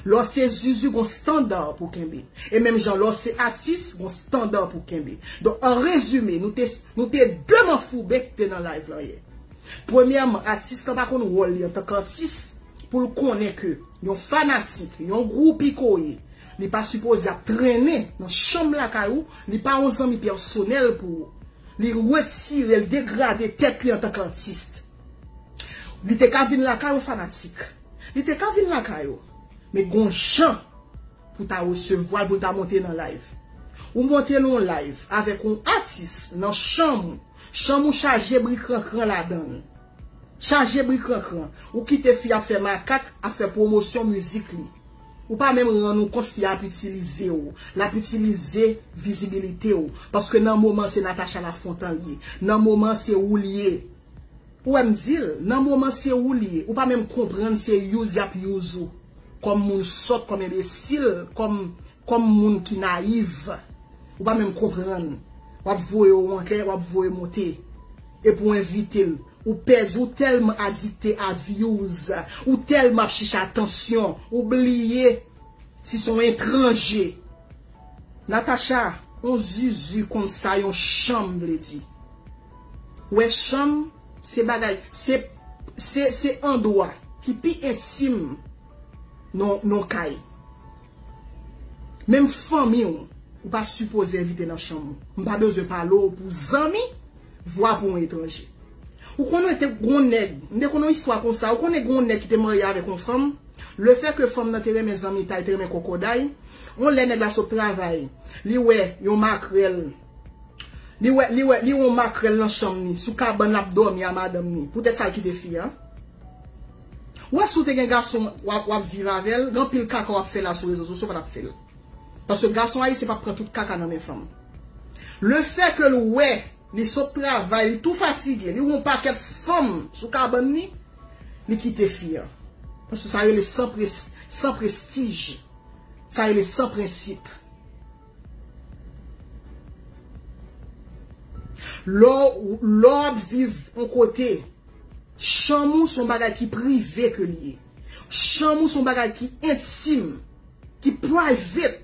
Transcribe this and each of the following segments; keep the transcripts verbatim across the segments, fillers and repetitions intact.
Lè w se zuzu, gon standard pou kenbe. E menm jan, lè w se atis, gon standard pou kenbe. Donk, an rezime, nou te, nou te de manfouben ki te nan live lan yè. Premyèman, atis lan pa konn wòl li antanke atis pou l konnen ke yon fanatik, yon gwoupi ke w ye, li pa sipoze ap trennen nan chanm lakay ou, li pa yon zanmi pèsonèl pou ou. Li retire, l degrade tèt li antanke atis. Li te ka vin lakay yon fanatik. Li te ka vin lakay ou. Men gon jan pou ta resevwa l, pou l ta monte nan live. Ou monte nan yon live avèk yon atis nan chanm ou. Chanm ou chaje bri krankran ladan l. Chaje bri krankran. Ou kite fi ap fè makak, ap fè pwomosyon mizik li. Ou pa menm rann ou kont fi a ap itilize w. L ap itilize vizibilite w. Paske nan moman se Natacha Lafontan l ye. Nan moman se ou l ye. Ou wè m di l, nan moman se ou l ye. Ou pa menm konprann se use y ap use ou. Kòm moun sòt, kòm enbesil, kòm, kòm moun ki nayiv. Ou pa menm konprann. W ap voye w anlè, w ap voye monte. Epi w envite l. Ou pèdi, ou tèlman adikte a views. Ou tèlman ap chèche atansyon. Ou bliye si se yon etranje. Natacha, yon zuzu konsa, yon chanm vle di. Ou wè, chanm, se bagay, se, se, se andwa ki pi entim nan, nan kay. Menm fanmi w, ou pa sipoze envite nan chanm ou. M pa bezwen pale w pou zanmi, vwa pou yon etranje. Ou konnen te gon nèg, m te konnen yon istwa konsa, ou konnen gon nèg ki te marye avèk yon fanm, lefètke fanm nan te renmen zanmitay, te renmen kòkòday, yon lè nèg la sot travay, li wè yon makrèl, li wè, li wè, li wè yon makrèl nan chanm ni, sou kabann l ap dòmi a madanm ni, poutèt sa l kite fi a. Ou wè si w te gen gason w ap, w ap viv avè l, gen anpil kaka w ap fè la sou rezo sosyo, w pa t ap fè l. Paske gason ayisyen p ap pran tout kaka nan men fanm. Lefètke l wè, li sot travay, li tou fatige, li wè yon pakèt fanm sou kabann li, li kite fi a. Paske sa rele san pres-, san prestij. Sa rele san prensip. Lè w, lè w ap viv yon kote, chanm ou se yon bagay ki prive ke l ye. Chanm ou se yon bagay ki entim, ki private.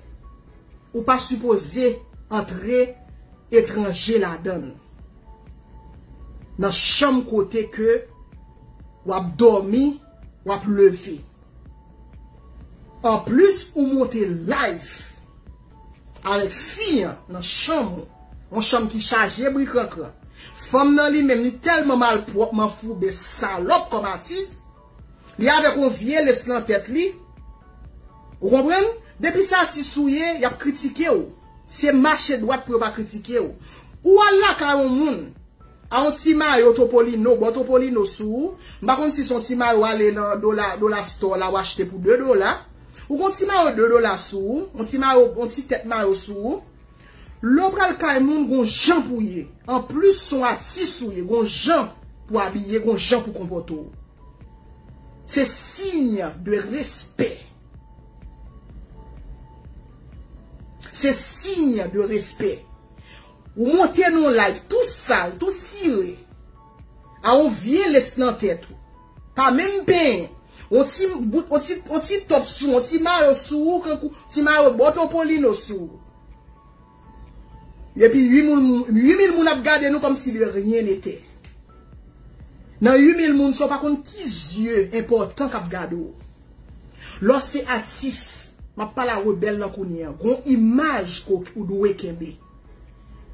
Ou pa sipoze antre etranje ladan l. Nan chanm kote ke w ap dòmi, w ap leve. Anplis, ou monte live avèk fi an nan chanm ou. Yon chanm ki chaje bri krankran. Fanm nan li menm, li tèlman malpwòp, manfouben, salòp kòm atis. Li avèk yon vye lès nan tèt li. Ou konprann? Depi se atis ou ye, y ap kritike w. Se mache dwat pou yo pa kritike w. Ou al lakay yon moun, a yon ti mayo Topolino, bò Topolino sou ou. M pa konn si se yon ti mayo ale nan dola, dola store la ou achte pou de dola. Ou gon ti mayo de dola sou ou, yon ti mayo, yon ti tèt mayo sou ou. Lè w pral kay moun, gon jan pou w ye. Anplis, se yon atis ou ye, gon jan pou abiye, gon jan pou konpòte w. Se siy de respè. Se siy de respè. Ou monte nan yon live tou sal, tou sire. A yon vye lès nan tèt ou. Pa menm penyen. Yon ti bout, yon ti, yon ti top sou, yon ti mayo sou ou, kankou ti mayo bò Topolino sou ou. Epi uit mil moun, uit mil moun ap gade nou kòmsi de rien n'était. Nan uit mil moun sa, w pa konn ki zye enpòtan k ap gade w. Lè w se atis, m ap pale a rebèl lan kounye a. Gon imaj ke w dwe kenbe.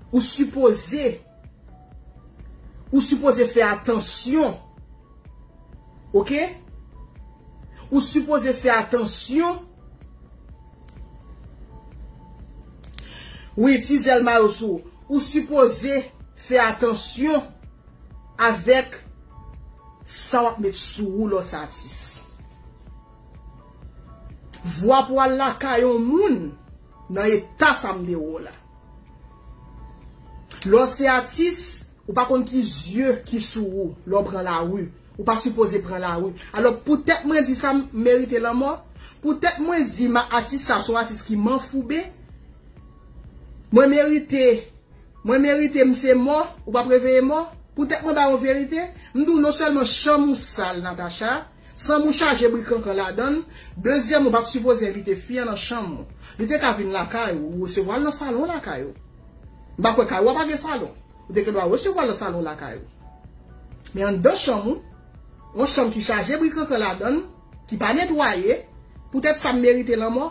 Ou sipoze, ou sipoze fè atansyon. Oke? Ou sipoze fè atansyon. Wi, ti zèl mayo sou ou. Ou sipoze fè atansyon avèk sa w ap met sou ou lè w se atis. Vwa pou al lakay yon moun nan eta sa m te wè w la. Lè w se atis, ou pa konn ki zye ki sou ou lè w pran lari. Ou pa sipoze pran lari. Alò, poutèt mwen di sa m merite lanmò, poutèt mwen di ma atis sa se yon atis ki manfouben, mwen merite, mwen merite m se mò, ou p ap reveye mò, poutèt mwen ba yon verite, m di w non sèlman chanm ou sal, Natacha, Chanm ou chaje bri krankran ladan l. Dezyèm, ou p ap sipoze envite fi an nan chanm ou. Li te ka vin lakay ou, ou resevwa l nan salon lakay ou. M pa kwè kay ou a pa gen salon. Ou te gen dwa resevwa l nan salon lakay ou. Men anndan chanm ou, yon chanm ki chaje bri krankran ladan l, ki pa netwaye, poutèt sa m merite lanmò,